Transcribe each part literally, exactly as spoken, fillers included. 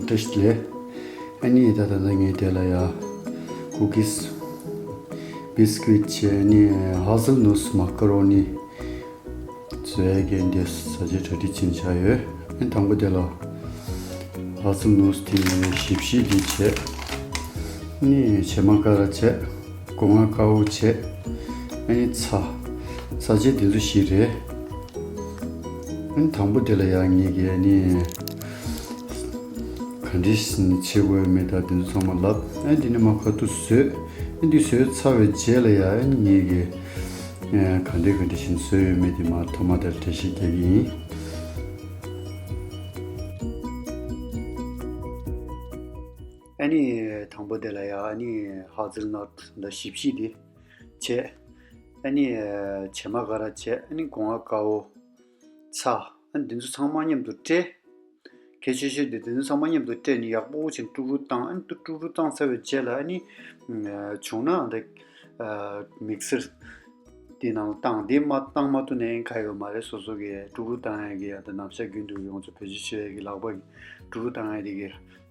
བཀྲ་ཤིས་བདེ་ལེགས། ཨ་ནི་ད་ད་ལྟ་ངས་དེ་ལ་ཡ་ཀུ་ཀིས། བིས་ཀུད་བྱས། ཨ་ནི་ཧ་ཟལ་ནུ་སི་མ་ཀ་རོ་ནི་བཟོ་ཡ་གི་འདི་བཟོ་བྱེད་གྲ་སྒྲིག་བྱེད་བྱ་ཡོད། ཨ་ནི་དང་པོ་དེ་ལ་ཧ་ཟལ་ནུ་སི་དེ་ཞིབ་ཞིབ་དེ་བྱས། ཨ་ནི་བྱེ་མ་ཀ་ར་བྱས། སྒོ་ང་དཀར་པོ་བྱས། ཨ་ནི་ཚྭ། བཟོ་བྱེད་དེ་ཚོ་བཞི་རེད། ཨ་ནི་དང་པོ་དེ་ལ་ཡ་ངེད་ཀྱིས་ཨ་ནི་ག་འདྲ་བྱེད་དགོས་ཡོད་མེད་དང་དེ་ཚོ་ཚང་མ་ལབ། ཨ་ནི་དེ་ནས་མར་ཁ་ཐུག་བཟོས། ཨ་ནི་འདི་བཟོས་ཚར་བའི་རྗེས་ལ་ཡ་ཨ་ནི་ངེད་ཀྱིས་ཨ་ག་འདྲ་ག་འདྲ་བྱས་ནས་བཟོས་ཡོད་མེད་དེ་མར་ཐོག་མ་དེར་འགྲེལ་བཤད་རྒྱག་གི་ཡིན། ཨ་ནི་དང་པོ་དེ་ལ་ཡ་ཨ་ནི་ཧ་ཟལ་ནཊ་འདི་ཞིབ་ཞིབ་དེ་བྱས། ཨ་ནི་བྱེ་མ་ཀ་ར་བྱས། ཨ་ནི་སྒོ་ང་དཀར་པོ། ཚྭ། ཨ་ནི་འདི་ཚོ་ཚང་མ་མཉམ་དུ་བསྲེས། གལ་ཆེ་ཤོས་དེ་འདི་ཚོ་ཚང་མ་མཉམ་དུ་བསྲེས་ནས་ཡག་པོ་བྱས་ནས་དཀྲུག་དཀྲུག་བཏང་། ཨ་ནི་དཀྲུག་དཀྲུག་བཏང་ཚར་བའི་རྗེས་ལ་ཨ་ནི་བྱུང་ན་འདི་མིག་སར་དེ་ནང་བཏང་། དེ་མ་བཏང་མ་ཐུབ་ན་ཡང་ག་ཡོད་མ་རེད། སོ་སོ་གི་དཀྲུག་དཀྲུག་བཏང་ཡ་གི་ཨ་ད་ནམ་ཞག་རྒྱུན་དུ་ཡོངས་ཚོ་བེད་སྤྱོད་བྱེད་ཡ་གི་ལག་པ་གི་དཀྲུག་དཀྲུག་བཏང་ཡ་དེ་གི་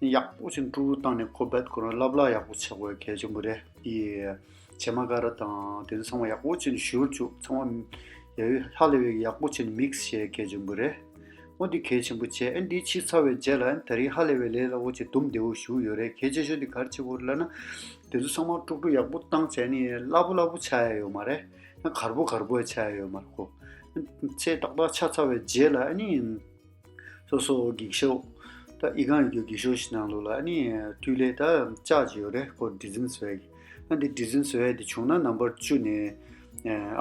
ཡག་པོ་བྱས་ནས་དཀྲུག་དཀྲུག་བཏང་ནས་ཁོ་རྦད་ཁོ་རང་ལབ་ལ་ཡག་པོ་ཆགས་དགོས་ཡ་གལ་ཆེན་པོ་རེད། དེ་བྱེ་མ་ཀ་ར་དང་དེ་ཚོ་ཚང་མ་ཡག་པོ་བྱས་ནས་བཞུར་བཅུག། ཚང་མ་ཡ་ཧ་ལས་པའི་ཡག་པོ་བྱས་ནས་མིག་སི་བྱས་གལ་ཆེན་པོ་རེད། འོ་འདི་གལ་ཆེན་པོ་བྱས། ཨ་ནི་འདི་བྱས་ཚར་བའི་རྗེས་ལ་ཨ་ནི་ད་རིང་ཧ་ལས་པའི་ལས་སླ་པོ་བྱས་དུམ་བདེ་པོ་ཞིག་ཡོད་རེད། གལ་ཆེ་ཤོས་འདི་ག་རེ་བྱེད་དགོས་རེད་ལབ་ན། དེ་ཚོ་ཚང་མ་དཀྲུག་དཀྲུག་ཡག་པོ་བཏང་བྱས་ནས་སླ་པོ་སླ་པོ་ཆགས་ཡ་ཡོད་མ་རེད། ཡང་དཀར་པོ་དཀར་པོ་ཡ་ཆགས་ཡ་ཡོད་མ་རེད་ཁོ། ཚད་ཏག་ཏག་ཆགས་ཚར་བའི་རྗེས་ལ་ཨ་ནི་སོ་སོ་འགྱིག་ཤོག་ད་ཨི་ཁང་ཡོད་རྒྱུ་འགྱིག་ཤོག་ཞིག་ནང་ལོགས་ལ་ཨ་ནི་དུས་ལས་ད་ལྕགས་ཅིག་ཡོད་རེད་ཁོ། ཌི་ཛན་བཟོ་ཡ་གི། ཨ་འདི་ཌི་ཛན་བཟོ་ཡ་དེ་བྱུང་ན་ནམ་བར་བཅུ་ནས་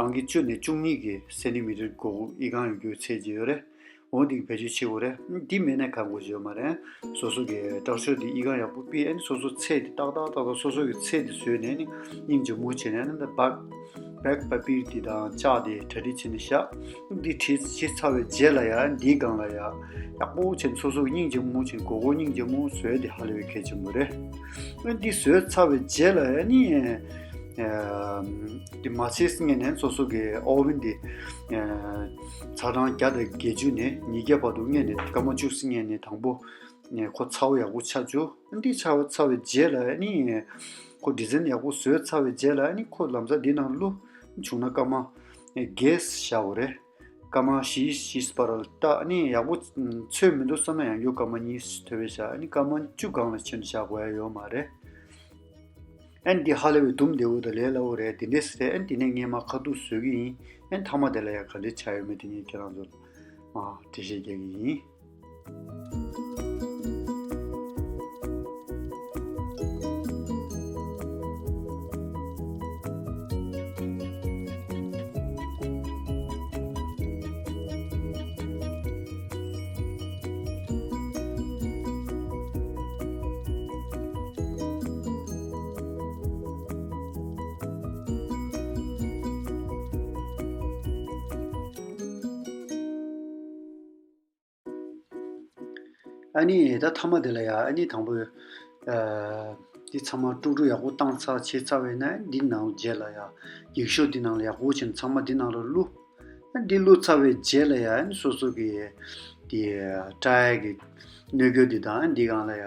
ཨང་ཀི་བཅུ་ནས་བཅུ་གཉིས་ཀྱི་སེན་ཏི་མི་ཊར་གོ་ཨི་ཁང་ཡོད་རྒྱུ་ཚད་ཅིག་ཡོད་རེད། འོ་འདི་བེད་སྤྱོད་བྱེད་དགོས་རེད། འདི་མེད་ན་གང་དགོས་ཡོད་མ་རེད། སོ་སོ་གི་སྐྲག་ཤོས་དེ་ཨི་ཁང་ཡག་པོ་ཕུད། ཨ་ནི་སོ་སོ་ཚད་དེ་ཏག་ཏག་ཏག་ཏག་སོ་སོ་གི་ཚད་དེ་བཟོས་ནས་ཨ་ནི་སྙིང་རྗེ་མོ་བྱས་ནས་ཨ་ནི་ད་བག་བག་པ་པིར་དེ་དང་ལྕགས་དེ་གྲ་སྒྲིག་བྱས་ནས་བཞག་འདི་བྱས་བྱས་ཚར་བའི་རྗེས་ལ་ཡ་འདིའི་སྒང་ལ་ཡ་ཡག་པོ་བྱས་ནས་སོ་སོ་གི་སྙིང་རྗེ་མོ་བྱས་ནས་སྒོར་སྒོར་སྙིང་རྗེ་མོ་བཟོས་དེ་ཧ་ལས་པའི་གལ་ཆེན་པོ་རེད། ཨ་འདི་བཟོས་ཚར་བའི་རྗེས་ལ་ཡ་ནི་ཨ་འདི་མ་ཚེས་སྔས་ནས་སོ་སོ་གི་ཨོ་ཝན་འདི་ཨ་ཚ་གྲང་བརྒྱ་དང་བརྒྱད་ཅུ་ནས་ཉིས་བརྒྱ་བར་དུ་སྔས་ནས་སྐར་མ་བཅུ་སྔས་ནས་དང་པོ་ནས་ཁོ་ཚ་པོ་ཡག་པོ་ཆགས་བཅུག་འདི་ཚ་པོ་ཚར་བའི་རྗེས་ལ་ཨ་ནི་ཁོ་ཌི་ཛན་ཡག་པོ་བཟོས་ཚར་བའི་རྗེས་ལ་ཨ་ནི་ཁོ་ལམ་སང་འདི་ནང་བླུགས་བྱུང་ན་སྐར་མ་བརྒྱད་བཞག་དགོས་རེད། སྐར་མ་བཞི་བཞི་བར་ལ་ལྟ། ཨ་ནི་ཡག་པོ་ཚོས་མི་འདུག་བསམ་ན་ཡང་བསྐྱར་སྐར་མ་གཉིས་ཐོལ་པ་བཞག་ཨ་ནི་སྐར་མ་བཅུ་སྒང་ལ་ཕྱིན་བཞག་དགོས་ཡ་ཡོད་མ་རེད། ཨ་ནི་འདི་ཧ་ལས་པའི་དུམ་བདེ་པོ་དང་ལས་སླ་པོ་རེད། དེ་འདྲས་རེད། ཨ་ནི་དེ་ནས་ངས་མར་ཁ་ཐུག་བཟོ་གི་ཡིན། ཨ་ནི་མཐའ་མ་དེ་ལ་ཡང་ག་འདྲས་ཆགས་ཡོད་མེད་དེ་ངས་ཁྱེད་རང་ཚོ་ལ་མར་འགྲེལ་བཤད་རྒྱག་གི་ཡིན། ཨ་ནི་ད་མཐའ་མ་དེ་ལ་ཡ་ཨ་ནི་དང་པོ་ཨ་འདི་ཚང་མ་དཀྲུག་དཀྲུག་ཡག་པོ་བཏང་ཚར་བྱས་ཚར་བས་ན་འདི་ནང་རྗེས་ལ་ཡ་འགྱིག་ཤོག་འདི་ནང་ལ་ཡག་པོ་བྱས་ནས་ཚང་མ་འདི་ནང་ལ་བླུགས། ཨ་འདི་བླུགས་ཚར་བའི་རྗེས་ལ་ཡ་ཨ་ནི་སོ་སོ་གི་འདི་སྐྲ་ཡ་གི་སྣོད་གྱོ་འདི་དང་ཨ་འདི་སྒང་ལ་ཡ་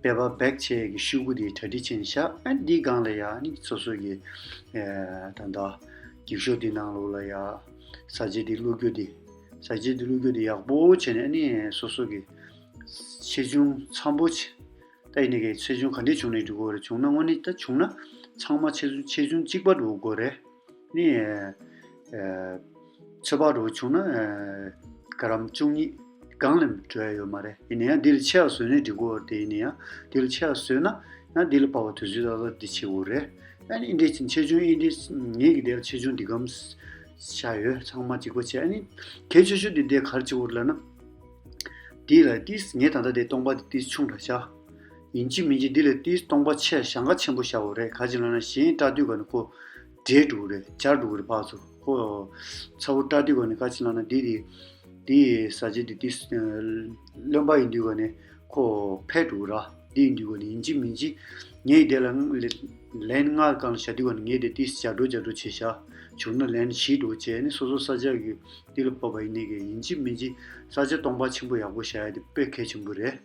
པེ་པར་བེག་བྱས་ཀྱི་ཤོག་གུ་འདི་གྲ་སྒྲིག་བྱས་ནས་བཞག་ཨ་འདི་སྒང་ལ་ཡ་ཨ་ནི་སོ་སོ་གི་ཨ་ད་ལྟ་འགྱིག་ཤོག་འདི་ནང་ལོགས་ལ་ཡ་བཟའ་བཅའ་འདི་བླུགས་རྒྱུ་འདི། བཟའ་བཅའ་འདི་བླུགས་རྒྱུ་འདི་ཡག་པོ་བྱས་ནས་ཨ་ནི་སོ་སོ་གི་ཆེ་ཆུང་འཚམ་པོ་བྱས། ད་ཡིན་ནའི་གི་ཆེ་ཆུང་ག་འདྲས་བྱུང་ནའི་འགྲིག་གི་རེད། བྱུང་ན་དངོས་གནས་ད་བྱུང་ན་ཚང་མ་ཆེ་ཆུང་ཆེ་ཆུང་གཅིག་པ་འགྲོ་དགོས་རེད། ནི་ཨ་ཚོད་དཔག་འགྲོ་བྱུང་ན་ཨ་ག་རམ་བཅུ་གཉིས་སྒང་ལས་འགྲོ་ཡ་ཡོད་མ་རེད། ཡིན་ན་ཡང་འདི་ལས་ཆེ་བ་བཟོས་ནའི་འགྲིག་གི་རེད། དེ་ཡིན་ན་ཡང་འདི་ལས་ཆེ་བ་བཟོས་ན་ཡང་འདི་ལ་དཔག་པའི་དུས་ཚོད་ཏག་ཏག་འདི་བྱེད་དགོས་རེད། ཨ་ནི་འདི་འདྲས་ཆེ་ཆུང་ཨེ་འདྲས་ངེད་ཀྱི་དེ་ལ་ཆེ་ཆུང་འདི་གམ་བཞག་ཡོད། ཚང་མ་གཅིག་པ་བྱས། ཨ་ནི་གལ་ཆེ་ཤོས་འདི་འདི་ག་རེ་བྱེད་དགོས་རེད་ལབ་ན། འདི་ལ་ཏིས་ངས་ད་ལྟ་དེ་སྟོང་པ་དེ་ཏིས་ཆུང་དྲགས་བཞག་ཡིན་གཅིག་མིན་གཅིག་འདི་ལ་ཏིས་སྟོང་པ་ཆེ་ཞེང་ཁ་ཆེན་པོ་བཞག་དགོས་རེད། ག་ཅི་ལབ་ན་གཞན་སྐྲག་དུས་ག་ནས་ཁོ་འདྲེས་འགྲོ་གི་རེད། འབྱར་འགྲོ་གི་རེད། ཕར་ཚུར་ཁོ་ཚ་པོ་སྐྲག་དུས་ག་ནས་ག་ཅི་ལབ་ན་འདི་དེ་དེ་བཟའ་བཅའ་དེ་ཏིས་རློན་པ་ཡིན་དུས་ག་ནས་ཁོ་འཕེལ་འགྲོ་གི་ར། འདི་ཡིན་དུས་ག་ནས་ཡིན་གཅིག་མིན་གཅིག་ངས་དེ་ལ་ལན་ལྔ་སྒང་ལ་བཞག་དུས་ག་ནས་ངས་དེ་ཏིས་འབྱར་འགྲོ་འབྱར་འགྲོ་བྱས་བཞག་བྱུང་ན་ལན་བཞི་འགྲོ་བྱས་ནས་སོ་སོ་ས་ཆ་གི་འདི་ལ་བབས་པ་ཡིན་ནའི་གི་ཡིན་གཅིག་མིན་གཅིག་ས་ཆ་སྟོང་པ་ཆེན་པོ་ཡག་པོ་བཞག་ཡ་དེ་དཔེ་གལ་ཆེན་པོ་རེད།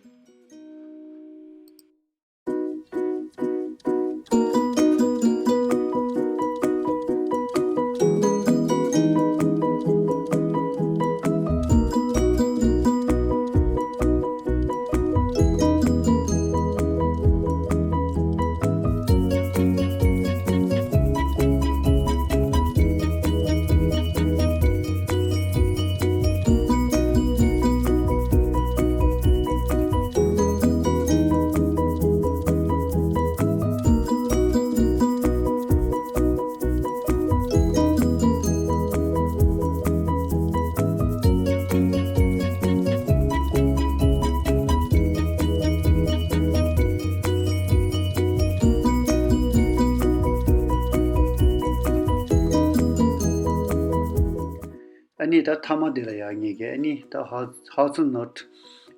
ཨ་ནི་ད་མཐའ་མ་དེ་ལ་ཡང་ངེད་ཀྱིས་ཨ་ནི་ད་ཧ་ཧ་ཛལ་ནཊ་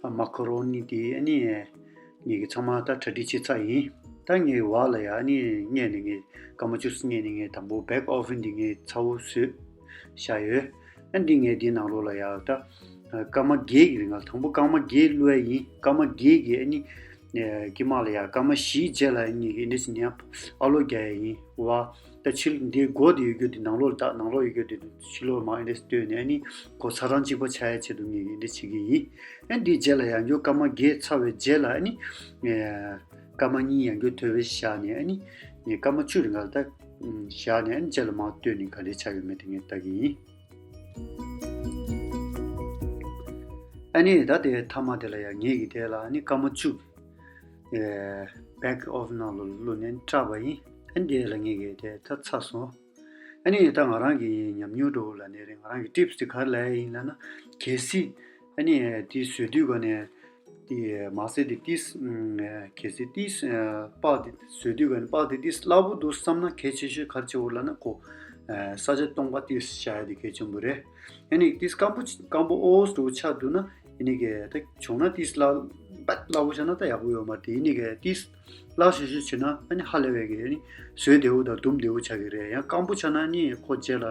མ་ཀ་རོ་ནི་དེ་ཨ་ནི་ངེད་ཀྱིས་ཚང་མ་ད་གྲ་སྒྲིག་བྱས་ཚར་ཡིན། ད་ངའི་བར་ལ་ཡང་ཨ་ནི་སྔས་ནས་ངས་སྐར་མ་བཅུ་གསུམ་སྔས་ནས་ངས་དང་པོ་བེག་ཨོ་ཝན་འདི་ངས་ཚ་བོ་བཟོས་བཞག་ཡོད། ཨ་འདི་ངས་འདིའི་ནང་ལོགས་ལ་ཡང་ད་སྐར་མ་བརྒྱད་ཀྱི་རིང་ལ་དང་པོ་སྐར་མ་བརྒྱད་བླུགས་ཡ་ཡིན། སྐར་མ་བརྒྱད་ཀྱི་ཨ་ནི་དཀྱིལ་མ་ལ་ཡང་སྐར་མ་བཞིའི་རྗེས་ལ་ཨ་ནི་ངས་འདི་ནས་ཡང་ཨ་ལོ་རྒྱག་ཡ་ཡིན་བ། ད་ཕྱི་ལོགས་འདིའི་སྒོ་དེ་ཡོད་རྒྱུ་དེ་ནང་ལོགས་ལ་ད་ནང་ལོགས་ཡོད་རྒྱུ་དེ་ཕྱི་ལོགས་མར་ཨེ་འདྲས་བཏོན་ནས་ཨ་ནི་སྒོ་ཚ་གྲང་གཅིག་པ་ཆགས་ཡ་ཆེད་དུ་ངས་འདི་བྱེད་ཀྱི་ཡིན། ཨ་འདིའི་རྗེས་ལ་ཡང་བསྐྱར་སྐར་མ་བརྒྱད་ཚར་བའི་རྗེས་ལ་ཨ་ནི་ངས་སྐར་མ་གཉིས་ཡང་བསྐྱར་དོད་པ་བཞག་ནས་ཨ་ནི་ངས་སྐར་མ་བཅུ་རིང་ལ་ད་བཞག་ནས་ཨ་ནི་རྗེས་ལ་མར་བཏོན་ནས་ག་འདྲས་ཆགས་ཡོད་མེད་དེ་ངས་ལྟ་གི་ཡིན། ཨ་ནི་ད་དེ་མཐའ་མ་དེ་ལ་ཡང་ངས་ཀྱི་དེ་ལ་ཨ་ནི་སྐར་མ་བཅུ་ཨེ་བེག་ཨོ་ཝན་ནང་ལ་བླུགས་ནས་བཀྲ་བ་ཡིན། ཨ་ནི་དེ་ལ་ངས་ཀྱི་དེ་ད་ཚར་སོང་། ཨ་ནི་ད་ང་རང་གི་ཉམས་མྱོང་འདྲ་བོ་ལ་ནས་རེད། ང་རང་གི་ཊིབ་སི་དེ་ག་རེ་ལབ་ཡ་ཡིན་ལབ་ན། གལ་སྲིད་ཨ་ནི་དེ་བཟོས་དུས་ག་ནས་དེ་མ་ཟད་དེ་ཏིས་གལ་སྲིད་ཏིས་པགས་དེ་བཟོས་དུས་ག་ནས་པགས་དེ་ཏིས་སླ་པོ་འདུག་བསམ་ན་གལ་ཆེ་ཤོས་ག་རེ་བྱེད་དགོས་ལབ་ན། ཁོ་ས་ཆ་སྟོང་པ་ཏིས་བཞག་ཡ་དེ་གལ་ཆེན་པོ་རེད། ཨ་ནི་ཏིས་སྐམ་པོ་སྐམ་པོ་ཨོ་ཙམ་ཆགས་འདུག་ན་ཨ་ནི་གི་ད་བྱུང་ན་ཏིས་སླ་པད་སླ་པོ་ཆགས་ན་ད་ཡག་པོ་ཡོད་མ་རེད། དེ་ཨ་ནི་གི་ཏིས་སླ་ཤོས་ཤོས་བྱས་ན་ཨ་ནི་ཧ་ལས་པའི་གི་ཨ་ནི་བཟོས་བདེ་བོ་དང་འདུམ་བདེ་བོ་ཆགས་ཀྱི་རེད། ཡང་སྐམ་པོ་ཆགས་ན་ཨ་ནི་ཁོ་རྗེས་ལ་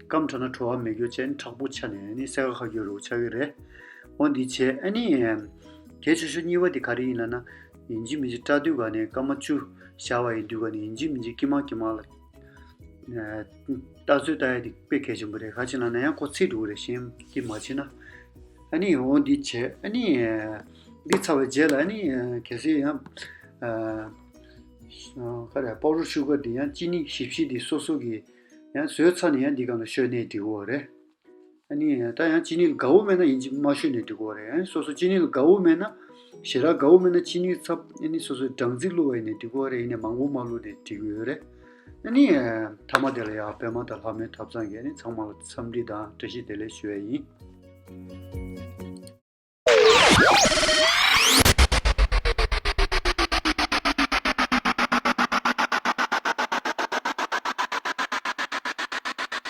སྐམ་དྲགས་ན་བྲོ་བ་མེད་རྒྱུ་བྱས་ཨ་ནི་མཁྲེགས་པོ་ཆགས་ནས་ཨ་ནི་སེར་ཁ་ཁ་རྒྱུ་རུ་ཆགས་ཀྱི་རེད། འོ་འདི་བྱས་ཨ་ནི་གལ་ཆེ་ཤོས་གཉིས་པ་དེ་ག་རེ་ཡིན་ལབ་ན། ཡིན་གཅིག་མིན་གཅིག་བཀྲ་དུས་ག་ནས་སྐར་མ་བཅུ་བཞག་པ་ཡིན་དུས་ག་ནས་ཡིན་གཅིག་མིན་གཅིག་དཀྱིལ་མ་དཀྱིལ་མ་ལ་ལྟ་ཚོད་ལྟ་ཡ་དེ་དཔེ་གལ་ཆེན་པོ་རེད། ག་ཅི་ལབ་ན་ཡང་ཁོ་ཚིག་འགྲོ་གི་རེད། གཞན་གྱིས་མ་བྱས་ན། ཨ་ནི་འོ་འདི་བྱས་ཨ་ནི་འདི་ཚར་བའི་རྗེས་ལ་ཨ་ནི་གལ་སྲིད་ཡང་ག་རེ་པའུ་ཌར་ཤུ་གར་འདི་ཡང་ཅི་ནི་ཞིབ་ཞིབ་འདི་སོ་སོ་གི་ཡང་བཟོས་ཚར་ནས་ཡང་འདི་སྒང་ལ་བཤོས་ནས་འགྲིག་གི་རེད། ཨ་ནི་ད་ཡང་ཅི་ནི་ལ་དགའ་བོ་མེད་ན་ཡིན་གཅིག་མ་བཤོས་ནས་འགྲིག་གི་རེད། ཨ་ནི་སོ་སོ་ཅི་ནི་ལ་དགའ་བོ་མེད་ན་ཞེ་དྲག་དགའ་བོ་མེད་ན་ཅི་ནི་ཚབ་ཨ་ནི་སོ་སོའི་སྦྲང་རྩི་བླུགས་པ་ཡིན་ནས་འགྲིག་གི་རེད། ཡིན་ནས་མང་པོ་མ་བླུགས་ནས་འགྲིག་གི་ཡོད་རེད། ཨ་ནི་མཐའ་མ་དེ་ལ་ཡང་པད་མ་དང་ལྷ་མོའི་ཐབ་ཚང་གིས་ཨ་ནི་ཚང་མ་ལ་འཚམས་འདྲི་དང་བཀྲ་ཤིས་བདེ་ལེགས་ཞུ་ཡ་ཡིན།